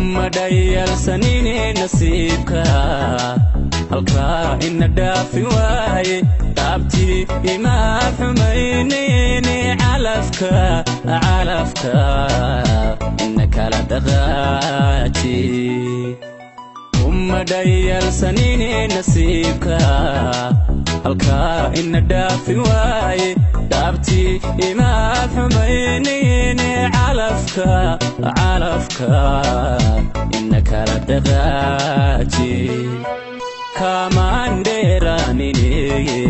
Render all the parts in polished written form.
Uma dhayalsanine nasiibka, halkaa ina dhaafi waaye. Dhaabtii imaad xumaynayne, calafka, calafka ina kala dhaqaaji. Uma dhayalsanine nasiibka, halkaa ina dhaafi waaye. Dhaabtii imaad xumaynayne, calafka, calafka ina kala dhaqaaji. Kaamaan dheeraanineye,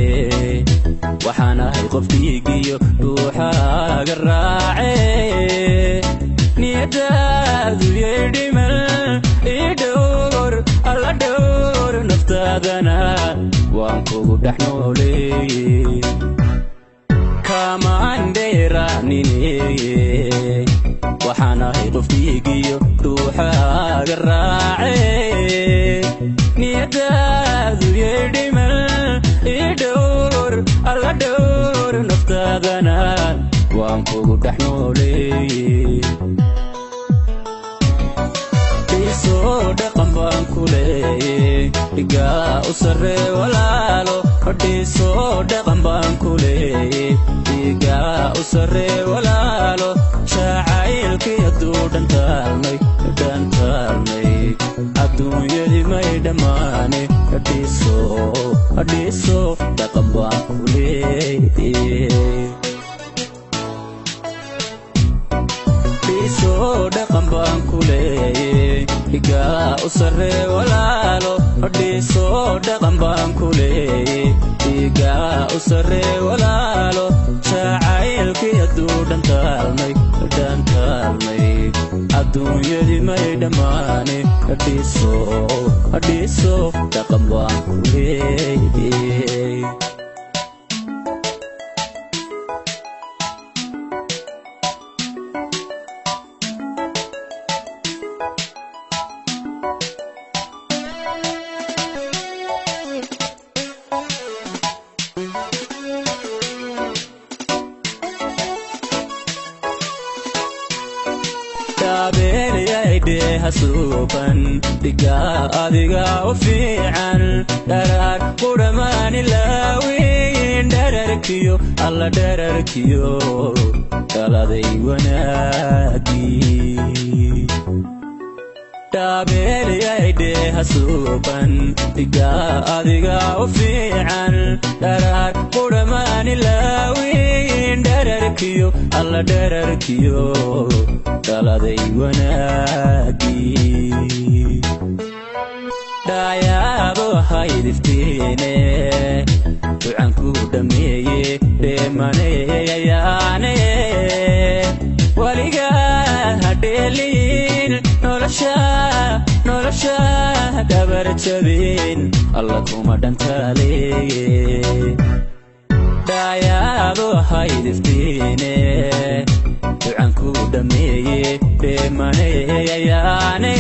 waxaan ahay qof dhiigiyo dhuuxaaga raace. Niyadaadu yay dhiman, ii dhowr, alla dhowr naftaadana, waan kugu dhex nooleeye. Kaamaan dheeraanineye, waxaan ahay qof dhiigiyo dhuuxaaga raace. Niyadaadu yay dhiman, ii dhowr, alla dhowr naftaadana, waan kugu dhex nooleeye. Dhiisoo dhaqan baan ku leeye, dhigaa u sarree walaalo. Dhiisoo dhaqan baan ku leeye, dhigaa u sarree walaalo. Jacaylkii hadduu dhantaalmay, dhantaalmay, adduunyadii may dhammaane. Dhiiso, dhiiso dhaqan baan ku leeye. Dhiisoo dhaqan baan ku leeye, dhigaa u sarree walaalo. Dhiisoo dhaqan baan ku leeye, dhigaa u sarree walaalo. Jacaylkii hadduu dhantaalmay, dhantaalmay, adduunyadii may dhammaane. Dhiiso, dhiiso dhaqan baan ku leeye. Dhaabeelayaydhe hasuuban, dhigaa adiga u fiican. Dharaar qudhamaan ilaawiin, dhararkiyo alla dhararkiyo dhaladay wanaagii. Dhaabeelayaydhe hasuuban, dhigaa adiga u fiican. Dharaar qudhamaan ilaawiin, dhararkiyo alla dhararkiyo dhaladay wanaagii. Dhaayaabo haydiftiine, ducanku dhammeeye dheemaneyayaane. Weligaa hadheeliin nolosha, nolosha dhabar jabin, alla kuma dhantaaleeye. Dhaayaabo haydiftiine, ducanku dhammeeye dheemaneyayaane.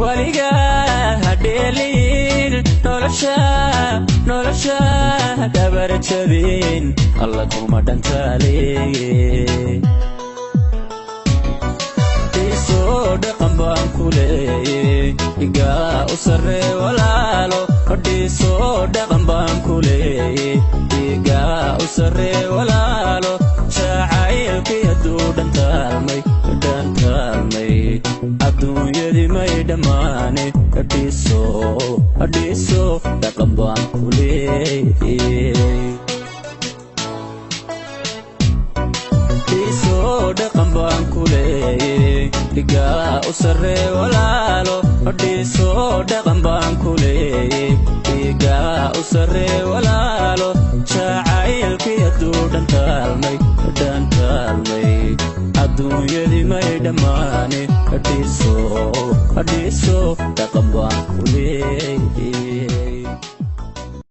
Weligaa hadheeliin nolosha, nolosha dhabar jabin, alla kuma dhantaaleeye. Dhiisoo dhaqan baan ku leeye, dhigaa u sarree walaalo. Dhiisoo dhaqan baan ku leeye, dhigaa u sarree walaalo. Jacaylkii hadduu dhantaalmay, dhantaalmay, adduunyadii may dhammaane. Dhiiso, dhiiso dhaqan baan ku leeye. Dhiisoo dhaqan baan ku leeye, dhigaa u sarree walaalo. Dhiisoo dhaqan baan ku leeye, dhigaa u sarree walaalo. Jacaylkii hadduu dhantaalmay, dhantaalmay, adduunyadii may dhammaane. Dhiiso, dhiiso dhaqan baan ku leeye.